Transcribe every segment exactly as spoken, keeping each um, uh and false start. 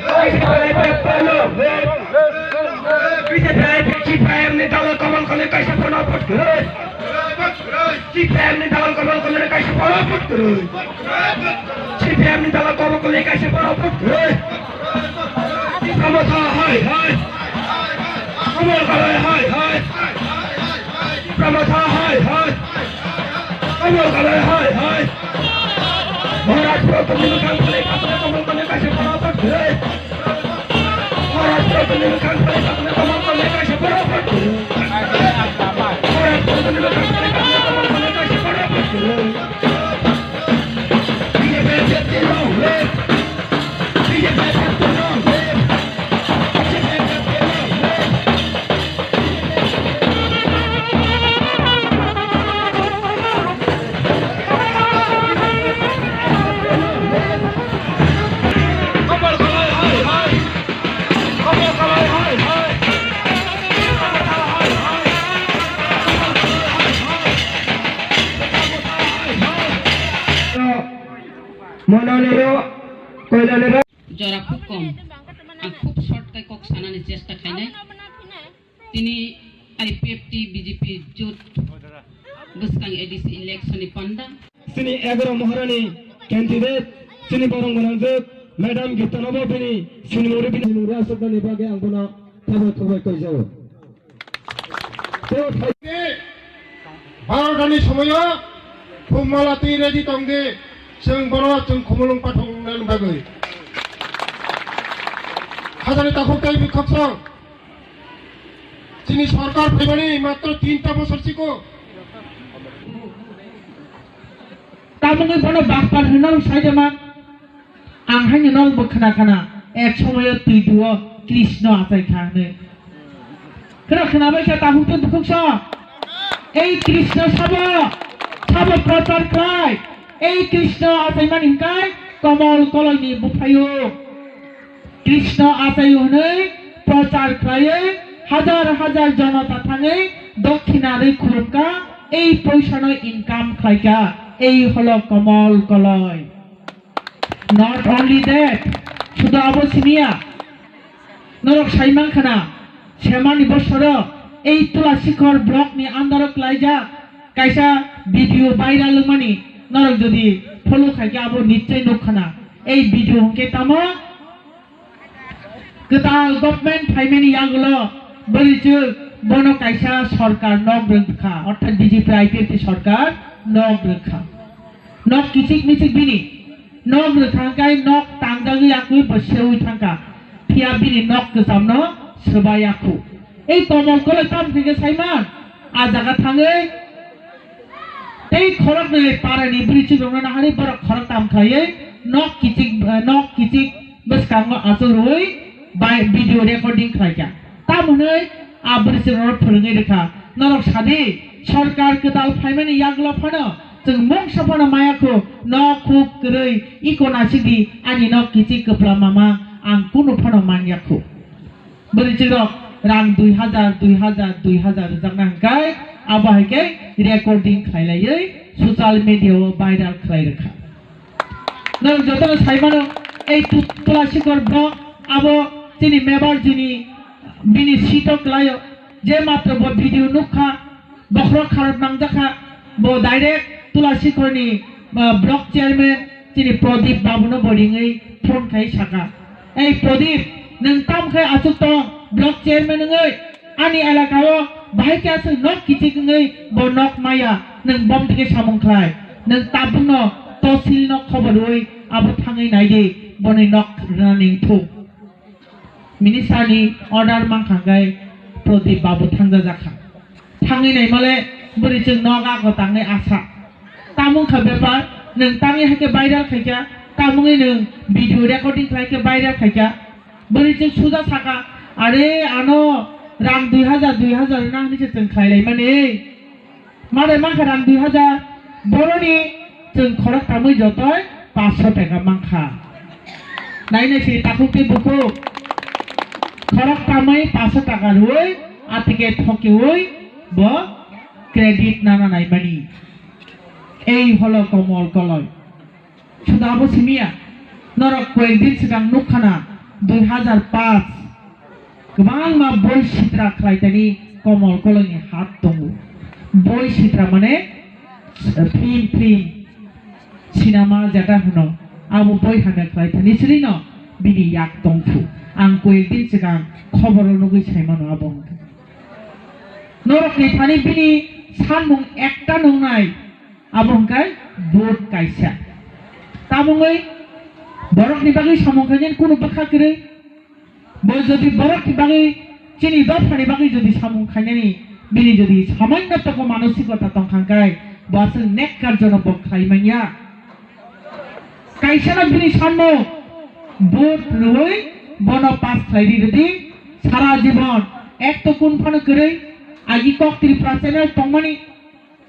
Kaisa pharai pek palo. Kaisa pharai pek, C P I M ni dalo Kamal Koloi kaisa phono vote kwrwi. C P I M ni dalo Kamal Koloi kaisa phono vote kwrwi. C P I M ni dalo Kamal Koloi kaisa phono vote kwrwi. Tipra Motha hai hai. Kamal Koloi hai hai. Tipra Motha hai hai. Kamal Koloi hai hai. Maharaj Pratap ni bwkhang phale kaisa Kamal Koloi kaisa phono vote kwrwi. Maharaj Pratap ni bwkhang phale kaisa Kamal Koloi kaisa phono vote kwrwi. Maharaj Pratap ni bwkhang phale kaisa Kamal Koloi kaisa phono vote kwrwi. Monanero, koilanero. Jora khub kom. Ang khub short khai kok sanani chesta khainai. Tini I P F T B J P jot bwskang A D C election ni panda. Chini egaro Maharani candidate, chini borong gwnangjwk Madam Gita no bo bini sinimuri bini sinimuri aswknani bagwi ang bono thabai khubai koijao. Tei o thai- Barotani somoyo khumala twi ready tongdi, chwng bono chwng khumulwng pathoknani bagwi. Hajani takhuk tei bwkhak song. Chini sorkar phaimani matro tinta bosor siko. Tamoni bono bakpar hwnwi saidama. Ang haino nokbo khna khna, ek somoyo twi duo Krishna achai kha hwnwi. Khna khna bai kha takhuk tei bukhuk sa. Ei Krishna sabo, sabo prochar khlai. Ei Krishna achaimani hwnkhe Komol Koloini buphaio. Krishna achaio hwnwi prochar khlaiwi hajar hajar jonota thangwi dokhina rwi khulumkha, ei poisano income khlaikha, ei holo Komol Koloi. Not only that, sudu abo simiya, norok sai mankha na, semani bosoro ei Tulasikhor block ni under o klaijak kaisa video viral wngmani, norok jodi follow khaikhe abo nichai nukha na. Ei video hwnkhe tamo? Kwtal government phaimani yagulo bwrwichwk bono kaisa sorkar nok rwngkha, orthat B J P I P F T sorkar nok rwngkha. Nok kichik michik bini nok rwngkha hwnkhe nok tangjagwi yakwi bo seui thangkha, phiya bini nok kwchamno swbai yakhu. Ei Komol Koloi tamo khe saiman, a jaga thangwi tei khoroknwi parani bwrwichwkrokno naharwi borok khoroktham khlaiwi nok kichik, eh, nok kichik bwskango achuk rwui bai video recording khlaikha. Tamo hwnwi a bwrwichwkrokno phwrwngwi rwkha. Norok sadi, sorkar kwtal phaimani yagulo phano chwng mungsa phano maya kho, nok huk kwrwi iko nasidi ani nok kichik kwpla mama ang kunu phano manya kho. Bwrwichwkrok rang dui hajar, dui hajar, dui hajar rwjakna hwnkhe abo hai khe recording khlailaiwi social media o viral khlai rwkha. Nwng jotono sai mano, ei Tu-, Tulasikhor bro abo chini member jini bini seat o kwlaio, je matro bo video nukha, bokhorok kharap nangjakha, bo direct Tulasikhorni, ah, block chairman chini Pradip babuno bo ringwi phone khai saka, "Ei Pradip, nwng tam khai achuk tong, block chairman wngwi ani elaka o bahai khe aswk nok kichik wngwi bo nok maya, nwng bom thike samung khlai, nwng tabukno tosil no khobor rwui abo thangwi naidi, boni nok rwnani wngthung." Minister ni order mankha hwnkhe Pradip babu thangjajakha. Thangwi naimale bwrwichwk nok ako tangwi asa. Tamung kha bepar, nwng tangwi hai khe viral khaikha, tamungwi nwng video recording khlai khe viral khaikha. Bwrwichwk suja saka, "Are ano rang dui hajar, dui hajar na hwnwi se chwng khlai laimani." Mare mankha rang dui hajar, boroni chwng khorok tamwi jotoi paanch sho taka mankha. Nainai si takhuk tei bukhuk, khorok tamwi paanch sho taka rwui, atike thokiui bo credit nana naimani. Ei holo Komol Koloi. Suda abo simiya. Norok koyekdin swkang nukkhana, dui hazar paanch, kwbangma boi sitra khlaitani komol kolokni hat tongo. Boi sitra mane, eh, film, film, cinema jata hwno. Abo boi hamya khlaitani srino bini yak tongphu. Ang koyekdin swkang khoboro nugwi saimano abo hwnkhe. Norokni thani bini sanmung ekta nungnai, abo hwnkhe vote kaisa. Tamungwi borokni bagwi samung khainani kunu bwkha kwrwi. Bo jodi borokni bagwi, chini dophani bagwi jodi samung khainani bini jodi samanno toko manosikota tongkha hwnkhe, bo aswk nekkar jono bo khlai manya. Kaisano bini sanmung, vote rwui bono pass khlai ri rwdi, sara jibon ek to kun phano kwrwi, agi Kok Tripura channel tongmani,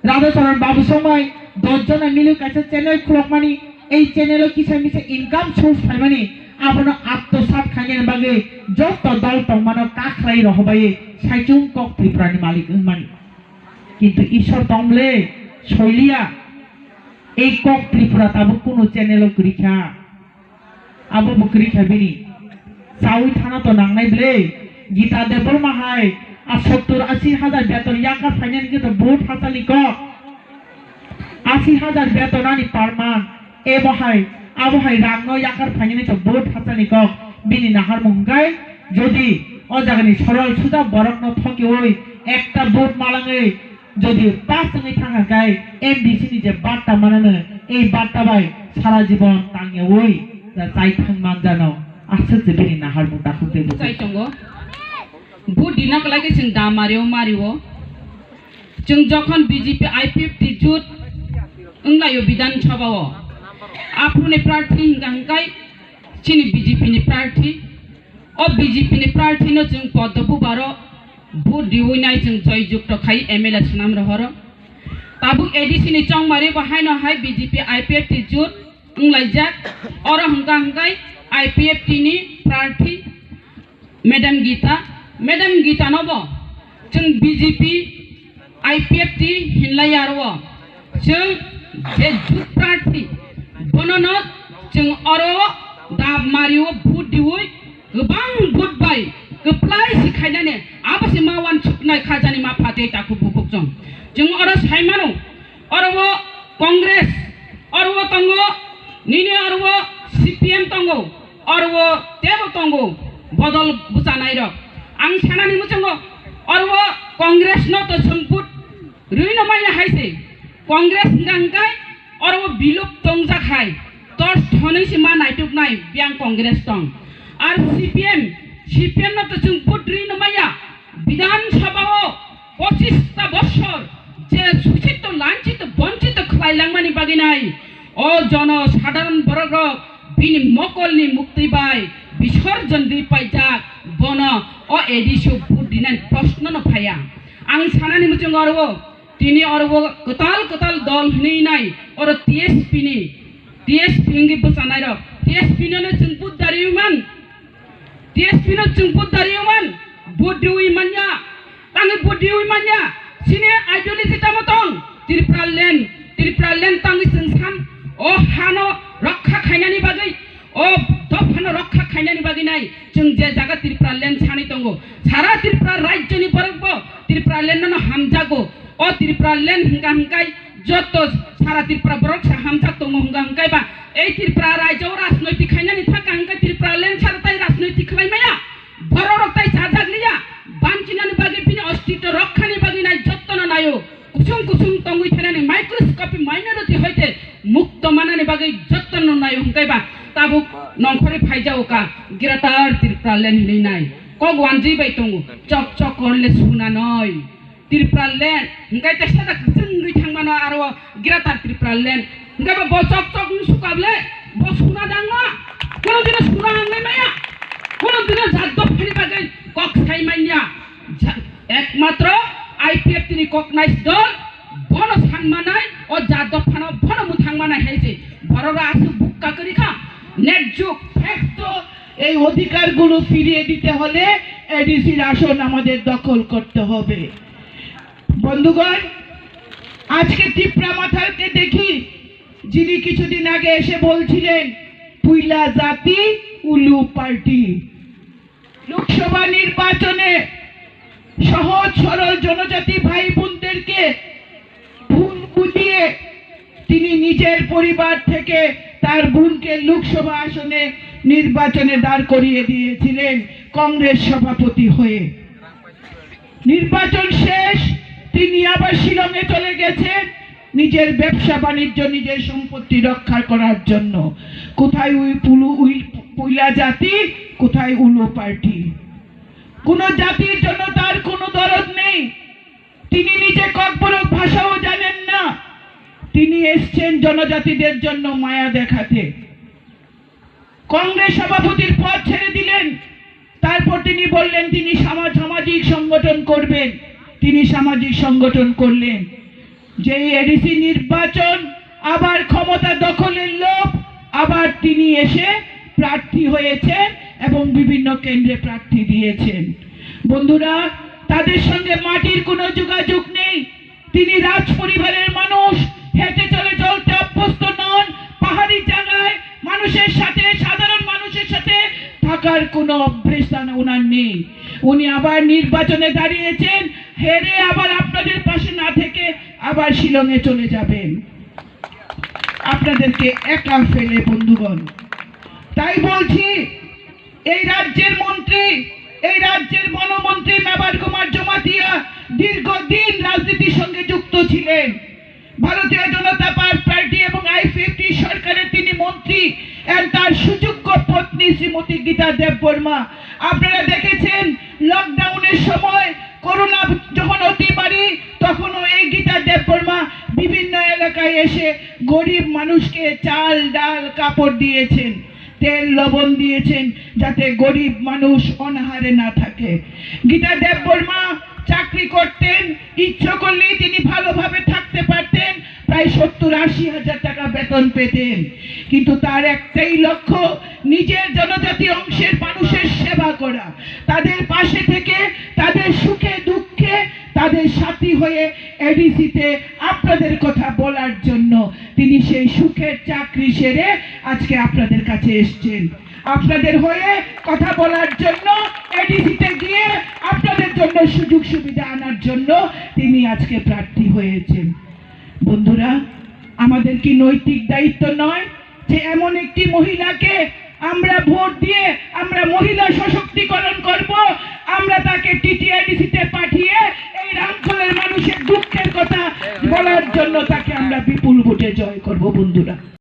Radhacharan Babu Somai, dos jona mili kaisa channel khulokmani, ei channel o kisa misa income source phaimani, abono atmosat khainani bagwi joto dol tongmano kakhlai rohobaiwi saichung Kok Tripura ni malik wngmani. Kintu Ishwar tongmle soiliya, ei Kok Tripura tabuk kunu channel o kwrwi kha. Abo bo kwrwi kha bini. Chawi thana to nangnai ble. Gita Debbarma hai a sottor asi hajar beton yakar phainani khe to vote hachal ni kok. Asi hajar beton ani per month. Ebo hai, abo hai rang no yakar phainani to vote hachal ni kok. Bini naharmung hwnkhe jodi o jaga ni sorol suja borok no thokiwi ekta vote malangwi Jodi pass wngwi thangkha khe M D C ni je batta manano, ei batta bai sara jibon tangyawi da chai thang manjano, aswk je bini naharmung dakhuk tei bukhuk. Chai tongo. Vote dina kwlai khe chwng da mario mario. Chwng jokhon B J P I P F T jut wnglaio Bidhan Sabha o. Aphuruni prarthi hwnkha hwnkhe chini B J P ni prarthi. O B J P ni prarthi no chwng Poddo Bubaro vote riwi nai chwng joy jukto khai M L A swnam rohoro. Tabuk A D C ni chongmari bo haino hai B J P I P F T jut wnglaijak. Oro hwnkha hwnkhe I P F T ni prarthi Madam Gita. Madam Gita no bo chwng B J P I P F T hinlai aro. Chwng je jut prarthi, bonono chwng oro dab mario vote diwi, kwbang vote bai kwplai si khainani, abo se ma wansuknai khajani ma phatwi takhuk bukhuk chwng. Chwng oro saimano, oro o Congress, oro o tongo, nini oro o C P M tongo, oro o tebo tongo, bodol bwchanai rok. Ang sanani muchungo, oro o Congress no to chwng vote Rwino manya hai se, Congress hwnkha hwnkhe oro o bilup tongjak hai, tor thonwi se ma naituknai biyang Congress tong. Ar C P M, C P M no to chwng vote rwino manya, Bidhan Sabha o pochis ta bochor je suchito lanchito bonchito khlai langmani bagwi nai, o jono sadharon borok rok bini mokolni muktwi bai bisorjon rwi paijak, bono o A D C o vote rinani proshno no phaiya. Ang sanani muchungo oro o Tini oro o kwtal kwtal dol hwnwi nai, oro T S P ni, T S P hwnwi bwchanai rok, T S P no chwng vote dari man, T S P no chwng vote dari man, vote riwi manya, tangwi vote riwi manya, chini ideology tamo tong, Tripura land, Tripura land tangwi chwng san, o hano rokha khainani bagwi, O dophano rokha khainani bagwi nai chwng je jaga Tripura land sanwi tongo. Sara Tripura rajyoni borok bo Tripura land no hamjago. O Tripura land hwnkha hwnkhe joto sara Tripura borok sa hamjak tongo hwnkha hwnkhe ba ei Tripura rajyo o rajnoitik khainani thaka hwnkhe Tripura land sara tai rajnoitik khlai maya. Borok rok tai chajak liya. Banchinani bagwi bini ostitto rokhani bagwi nai jotono naio. Kusung kusung tongwi thanani microscopic minority hoite mukto manani bagwi jotono naio hwnkhe ba tabuk nongkhorwi phaijago ka Greater Tripura land hinwi nai. Kok wanjwi bai tongo, chok chok korle suna noi. Tripura land hwnkhe kaisa da kwchwng wngwi thangmano aro Greater Tripura land. Hwnkhe ba bo chok chok wng sukable, bo suna dangma. Kono dino suna wngnai maya. Kono dino jat dophani bagwi kok sai manya. Ja-, Ekmatro I P F T ni koknai dol bono sanmanai, o jat dophano bono mwthangmanai hai se borok aswk bukka kwrwi kha. Net juk. Facts তো এই অধিকারগুলো ফিরিয়ে দিতে হলে এডিসির আসন আমাদের দখল করতে হবে। বন্ধুগণ, আজকে তিপ্রা মাথারকে দেখি, যিনি কিছুদিন আগে এসে বলছিলেন পুইলা জাতি উলু পার্টি। লোকসভা নির্বাচনে সহজ সরল জনজাতি ভাই বোনদেরকে ভুল বুঝিয়ে তিনি নিজের পরিবার থেকে তার বোনকে লোকসভা আসনে নির্বাচনে দাঁড় করিয়ে দিয়েছিলেন কংগ্রেস সভাপতি হয়ে। নির্বাচন শেষ, তিনি আবার শিলংয়ে চলে গেছেন নিজের ব্যবসা বাণিজ্য, নিজের সম্পত্তি রক্ষা করার জন্য। কোথায় ওই পুলু, ওই পয়লা জাতি, কোথায় উলু পার্টি? কোনো জাতির জন্য তার কোনো দরদ নেই। তিনি নিজে ককবরক ভাষাও জানেন না। তিনি এসছেন জনজাতিদের জন্য মায়া দেখাতে। কংগ্রেস সভাপতির পদ ছেড়ে দিলেন। তারপর তিনি বললেন তিনি সামা-, সামাজিক সংগঠন করবেন। তিনি সামাজিক সংগঠন করলেন। যেই এডিসি নির্বাচন, আবার ক্ষমতা দখলের লোভ, আবার তিনি এসে প্রার্থী হয়েছেন এবং বিভিন্ন কেন্দ্রে প্রার্থী দিয়েছেন। বন্ধুরা, তাদের সঙ্গে মাটির কোনো যোগাযোগ নেই। তিনি রাজ পরিবারের মানুষ, হেঁটে চলে চলতে অভ্যস্ত নন। পাহাড়ি জায়গায় মানুষের সাথে, সাধারণ মানুষের সাথে থাকার কোনো অভ্যেস তার, ওনার নেই। উনি আবার নির্বাচনে দাঁড়িয়েছেন, হেরে আবার আপনাদের পাশে না থেকে আবার শিলংয়ে চলে যাবেন, আপনাদেরকে একা ফেলে। বন্ধুগণ, তাই বলছি, এই রাজ্যের মন্ত্রী, এই রাজ্যের বনমন্ত্রী মেবার কুমার জমাতিয়া দীর্ঘদিন রাজনীতির সঙ্গে যুক্ত ছিলেন। ভারতীয় জনতা পার-, পার্টি এবং আইপিএফটি সরকারের তিনি মন্ত্রী, and তার সুযোগ্য পত্নী শ্রীমতী গীতা দেববর্মা। আপনারা দেখেছেন, লকডাউনের সময় করোনা যখন অতিমারি, তখনও এই গীতা দেববর্মা বিভিন্ন এলাকায় এসে গরিব মানুষকে চাল, ডাল, কাপড় দিয়েছেন, তেল, লবণ দিয়েছেন, যাতে গরিব মানুষ অনাহারে না থাকে। গীতা দেববর্মা চাকরি করতেন, ইচ্ছে করলেই তিনি ভালোভাবে থাকতে পারতেন, প্রায় সত্তর আশি হাজার টাকা বেতন পেতেন। কিন্তু তার একটাই লক্ষ্য, নিজের জনজাতি অংশের মানুষের সেবা করা, তাদের পাশে থেকে, তাদের সুখে দুঃখে, তাদের সাথী হয়ে এডিসিতে আপনাদের কথা বলার জন্য। তিনি সেই সুখের চাকরি সেরে আজকে আপনাদের কাছে এসছেন, আপনাদের হয়ে কথা বলার জন্য, এডিসিতে গিয়ে আপনাদের জন্য সুযোগ সুবিধা আনার জন্য তিনি আজকে প্রার্থী হয়েছেন। বন্ধুরা, আমাদের কি নৈতিক দায়িত্ব নয় যে এমন একটি মহিলাকে আমরা ভোট দিয়ে আমরা মহিলা সশক্তিকরণ করব, আমরা তাকে টিটিআইডিসিতে পাঠিয়ে এই রামফলের মানুষের দুঃখের কথা বলার জন্য তাকে আমরা বিপুল ভোটে জয় করব? বন্ধুরা,